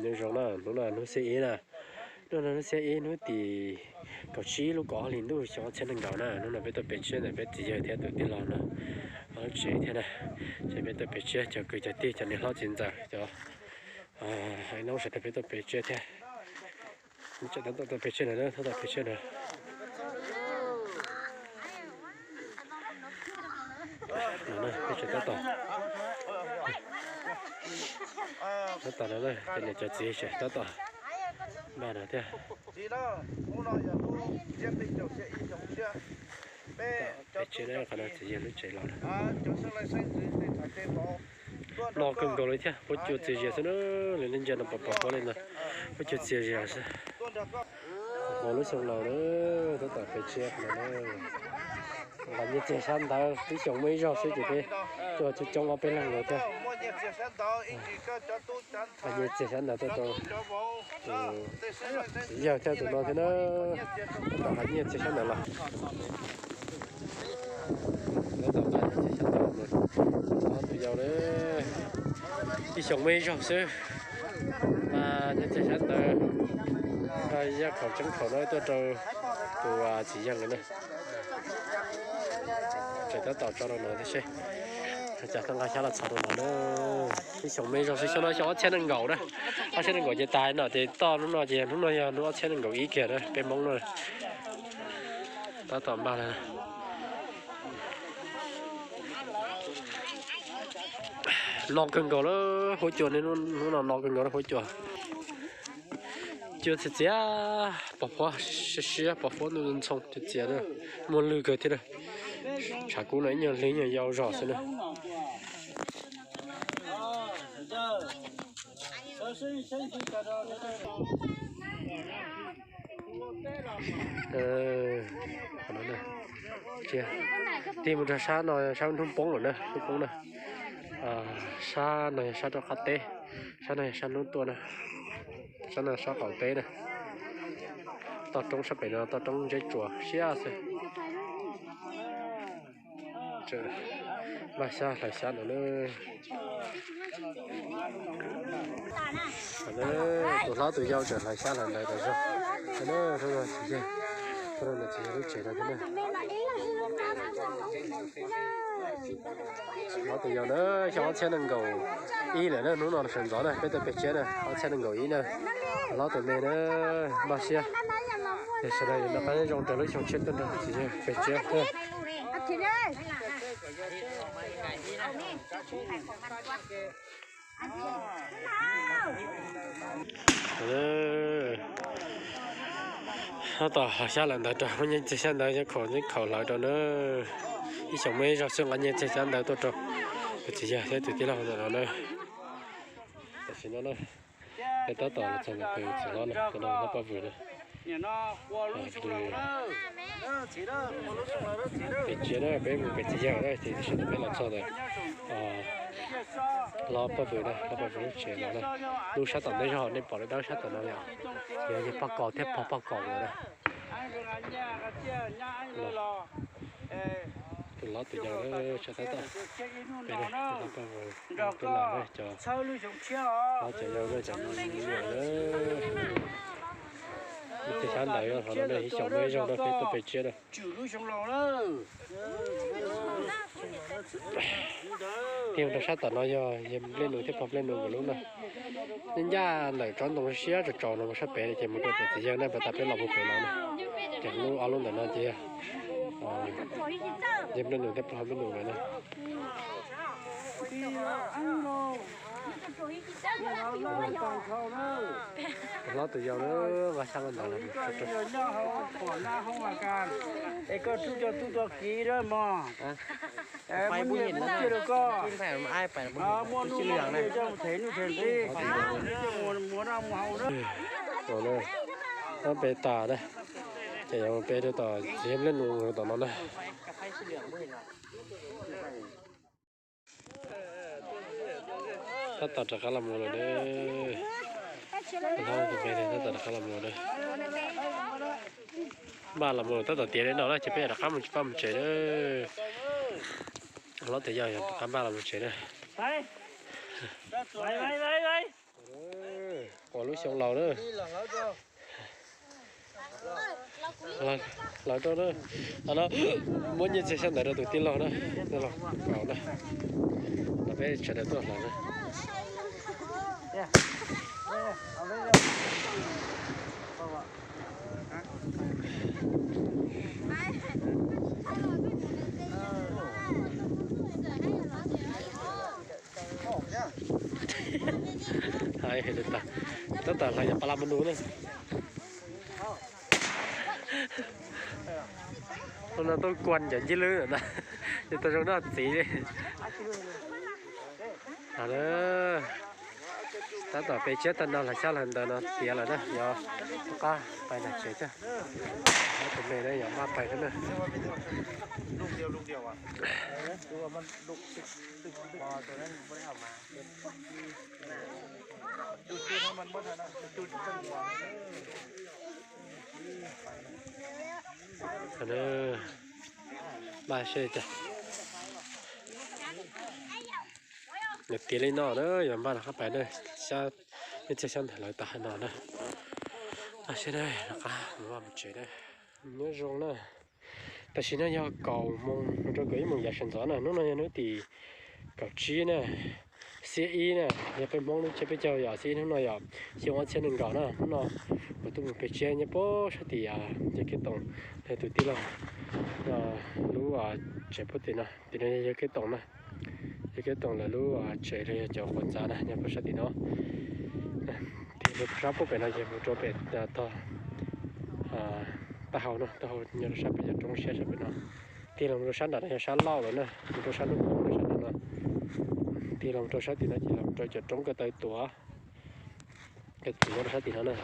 Nyob zoo na, hnub no hnub xiab ib na, hnub no hnub xiab ib hnub tim kaum tsib lub kaum ob hlis ntuj xyoo ob txhiab nees nkaum na. Hnub no peb tuaj pem tsiab ntawm peb txiv yawg thiab tus tij laug no lub tsev thiab na. Ces peb tuaj pem tsiab cov kwv cov tij cov niam hlob txiv ntxawm cov haiv neeg sawv daws peb tuaj pem tsiab thiab. Tseem tab tom tuaj pem tsiab na, tab tom pem tsiab na. Peb tseem tab tom, tab tom no na, cov niam cov txiv tseem tab tom npaj no thiab. Pem tsiab na, qhov no txiv yawg lub tsev los lawm. No kawg nkaus li thiab, huab cua txias zias xwb na, lawv ntsia no pom pom huab li no, huab cua txias zias xwb. Hmo lub xyoo laus na, tab tom pem tsiab qhov no na. Nqa nyiaj txiag xyab ntawv, ib xyoos muaj ib zaug xwb ces peb tuaj coob coob ob peb leeg no thiab. Nqa nyiaj txiag xyab ntawv tuaj rau tus yawg thiab tus no thiab na. Tab tom nqa nyiaj txiag xyab ntawv los. Tab tom nqa nyiaj txiag xyab ntawv mus rau tus yau na. Ib xyoos muaj ib zaug xwb. Nqa nyiaj txiag xyab ntawv, nqa yaj khaum tseeb khaum no tuaj rau tus txiv yawg lawm na. Tseem tab tom tso rau no thiab seb cas tau nqa xyab los txhos rau no na. Ib xyoos muaj ib zaug xwb, xyoo no xyoo ob txhiab nees nkaum na. Ob txhiab nees nkaum ces tas no ces toj hnub no ces hnub no yog hnub ob txhiab nees nkaum ib kiag na, peb Hmoob na. Tab tom npaj lawm. No kawg nkaus lawm huab cua, hnub no no kawg nkaus lawm huab cua. Cua txias txias, pos huab siab siab, pos huab ntuj ntxhoo txias txias na, muaj lwg kawg thiab na. Tshav kub no ib nyuag hli ib nyuag yau zog xwb na. Tig mus rau sab no, sab hnub poob lawm na, hnub poob na. Sab no yog sab rau qab teb, sab no yog sab hnub tuaj na, sab no sab qaum teb na. Toj roob sab pem no toj roob ntsaib tsuas siab xwb. Npaj xyab hlawv xyab no na. Tus hlob tus yau tseem hlawv xyab hlawv ntawv tas zog. Hnub no txiv yawg, hnub no txiv yawg lub tsev no thiab na. Hlob tus yau na, xyoo ob txhiab nees nkaum ib lawm na, hnub no sawv ntxov na, peb tuaj pem tsiab na, ob txhiab nees nkaum ib na. Hlob tus me na, npaj siab. Sawv daws noj qab zoo rau lub xyoo tshiab tuaj nrog txiv yawg pem tsiab. Tab tom hlawv xyab hlawv ntawv rau, muab nyiaj txiag xyab ntawv, khaum nyiaj khaum hlawv rau na. Ib xyoos muaj ib zaug xwb, nqa nyiaj txiag xyab ntawv tuaj rau tus txiv yawg thiab tus tij laug ntawm no na. Tam sim no na, peb tab tom los txog ntawm tus txiv hlob no, tus no hlob Paj Vwm na. Pem tsiab na, peb mus pem txiv yawg na, ces tam sim no peb los txog ntawm hlob Paj Vwm na, hlob Paj Vwm lub tsev no na. Lub sab tom ntej zog nej pom dawb dawb sab tom no yom, yog yawg Paj Kaus thiab pog Paj Kaus na. Tus hlob tus yau na, sab tab tom, peb hlob Paj Vwm, peb los cov hlob cov yau na, cov me nyuam na. Ib txhia xyab ntawv hov no ib xyoos muaj ib zaug rau peb tuaj pem tsiab na. Tig rau sab tom no yog yawg Nplej Nus thiab pog Nplej Nus nkawd lub na. Nyob ncaj ntawm tsob ntoo siab tsaus tsaus no mus sab pem ces mus rau pem txiv yawg na, pas tas peb los mus pem no na. Ces lub ob lub ntawm no ces yog yawg Nplej Nus thiab pog Nplej Nus nkawd na. Hlob tus yau na, nqa xyab ntawv los. Es koj tub coj tub coj kiv mog. Muaj nyiaj muaj txiag rau koj, muaj nuj muaj nqi coj mus them nuj them txiv, muaj noj muaj haus na. Peb tas na, ces yuav peb rau tom txiv Nplej Nus tom no na. Tab tom rov qab los mus lawm na. Hlob tus me tab tom rov qab los mus na. Npaj los mus tab tom tiav li no na ces peb yuav rov qab mus tsis pab mus tsev na. Hlob tus yau yog rov qab npaj los mus tsev na. Lub xyoo laus na. Hlawv rau na. Qhov no muab nyiaj txiag xyab ntawv rau tus tij laug na, tij laug Kaus na. Los peb sawv daws tuaj hlawv na. Hais li tas, tab tom hlawv yog pa la ma nu na. Hnub no tuaj kuas cov ncig lwb na, ces tau zoo noj txiv li. Tab tom peb tsiab tag no hlawv xyab hlawv ntawv no tiav lawm na, yuav rov qab pais nram tsev thiab. Tus me na yog maj pais thiab na. Maj seb cas. Nws tiav li no na, yog maj rov qab pais na, xyab, ib txhia xyab ntawv lawv tas hais no na. Maj seb na, rov qab mus vaj mus tsev na. Nyob zoo na. Tam sim no yog kaum moos mus rau kaum ib moos yav sawv ntxov na, hnub no yog hnub tim kaum tsib na, xiab ib na, yog peb Hmoob lub tsiab peb caug yom, xiab ib hnub no yom, xyoo ob txhiab nees nkaum na, hnub no kuv tuaj mus pem tsiab nyob puag sab tim Yawg Kiab Toom, yog tus tij laug lub tsev puag tim no, tim no yog Yawg Kiab Toom na. Yawg Kiab Toom lawv lub tsev los yog cov quav ntxav na nyob puag sab tim no. Tig mus rau sab puag pem no ces mus rau pem tog taub hau no, taub hau nyob rau sab pem cov roob siab sab pem no. Tig los rau sab nram no yog sab laug lawm na, mus rau sab lub poob rau sab nram no. Tig los rau sab tim no ces los rau cov roob ko taw tuav, ko tuav rau sab tim no na.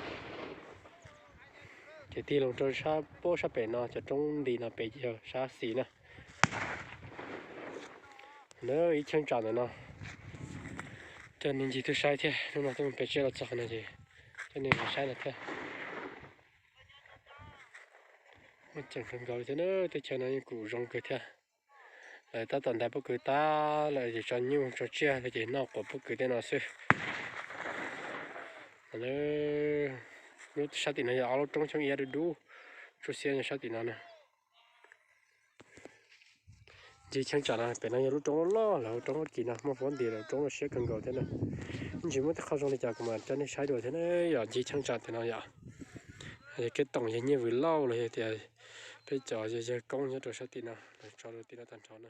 Ces tig los rau sab puag sab pem no cov roob nti no pem ces yog sab xis na. Ib cheeb tsam ntawm no coj nej ncig tuaj saib thiab, hnub no tuaj mus pem tsiab los txog no ces coj nej mus saib no thiab. Muaj ceem kawg nkaus li thiab na, teb chaws no yeej kuj zoo kawg thiab. Lawv tab tom ntais pob kws tag lawm ces tso nyuj tso tsiaj ces noj quav pob kws tej no xwb. Lub sab tim no yog ob lub roob xyoob iab dub dub, tsuj xiab nyob sab tim no na. Ncig cheeb tsam no pem no yog lub roob loj loj, lawv lub roob kis no muaj huab nti lawv lub roob loj siab kawg nkaus thiab na. Ntsis muaj tej qho zoo li cas kuv mam coj nej saib dua thiab na. Yog ncig cheeb tsam tim no yog Yawg Kiab Toom yog nyiaj vwm lauj los yog tias peb cov yawg koob nyob rau sab tim no lawv tso rau tim no tag nrho na.